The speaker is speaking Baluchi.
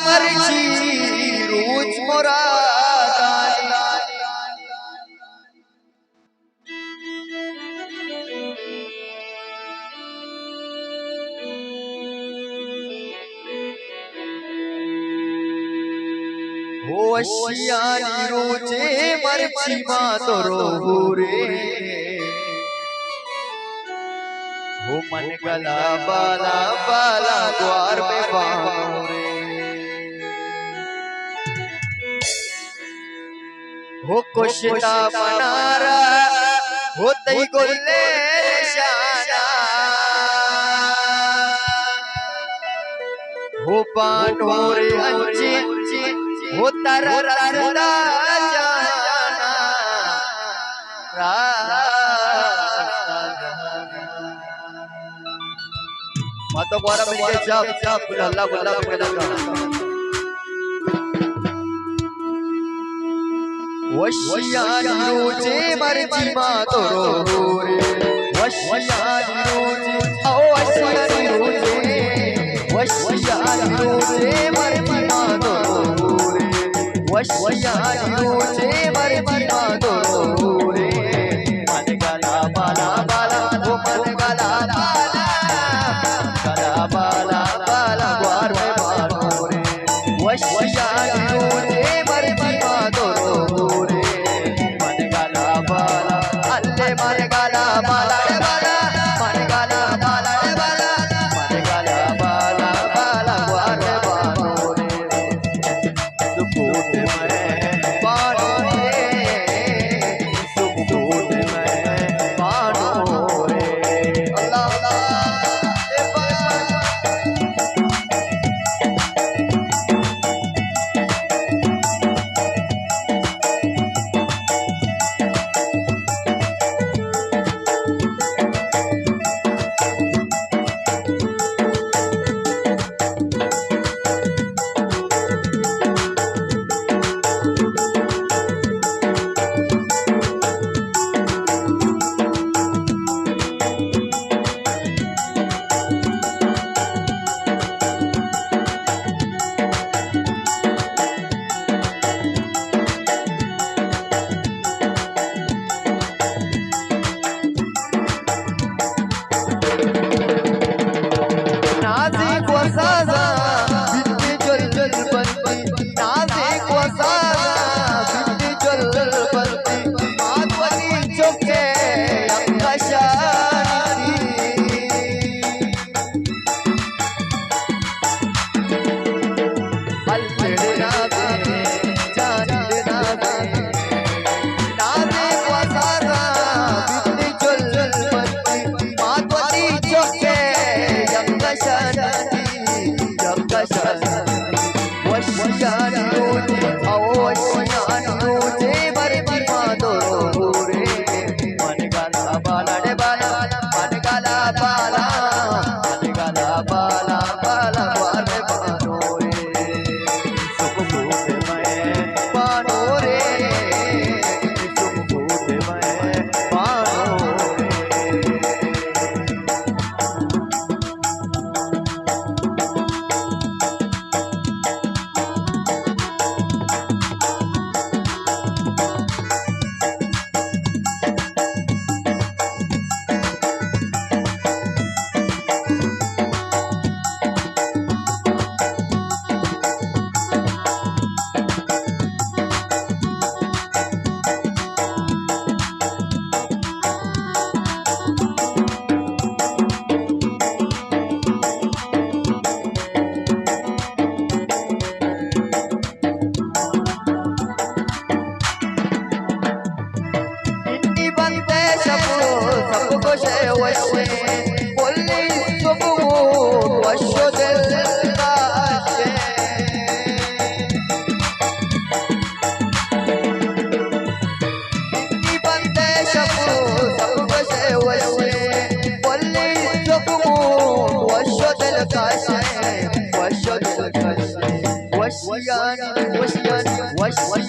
مرچی روچ مرادانی۔ ہو وشیانی روچے مرچی ما تو رو ہورے۔ ہو من گلا بالا بالا گوار بہ بانورے۔ ہو کشتا منارا، ہو تئی گلے نشانا۔ ہو بانور انچی، ہو تر رسدا جانا۔ راست۔ ما تو گوارا ملے جب، جب، اللہ، اللہ، اللہ۔ وشیانی روچے مرچی ما تو رو ہورے۔ وشیانی روچے، او وشیانی روچے، وشیانی روچے مرچی ما تو رو ہورے۔ وشیانی روچے مرچی ما تو رو ہورے۔ من گلا بالا بالا، او من گلا بالا، گلا بالا بالا گوار بہ بانورے۔ وشیانی روچے مرچی ما تو رو ہورے۔ من گلا بالا، اللہ من گلا بالا، بالا، من گلا بالا، بالا، من گلا بالا، بالا گوار بہ بانورے۔ سکوت میں بانورے، سکوت میں بانورے۔ اللہ، اللہ۔ نازک و سازاں بیت جل جل بندی، نازک و سازاں بیت جل جل بندی، مات وتی چکے یک کشانی۔ الچڑ نازے، جان نازے، نازے گوزارا بیت جل بندی، مات وتی چکے یک کشانی، یک کشانی۔ وشیانی روچے، او وشیانی روچے، مرچی ما تو رو ہورے۔ من گلا بالا ڈے بالا، من گلا بالا، من گلا بالا، بالا گوار بانورے۔ سکوت میں بانورے، سکوت میں بانورے۔ انی بندے شپ، شپ گوشے وشے، پولیس صبح وش و دل داشتے۔ انی بندے شپ، شپ گوشے وشے، پولیس صبح وش و دل داشتے، وش و دل داشتے۔ وشیانی، وشیانی، وشیانی۔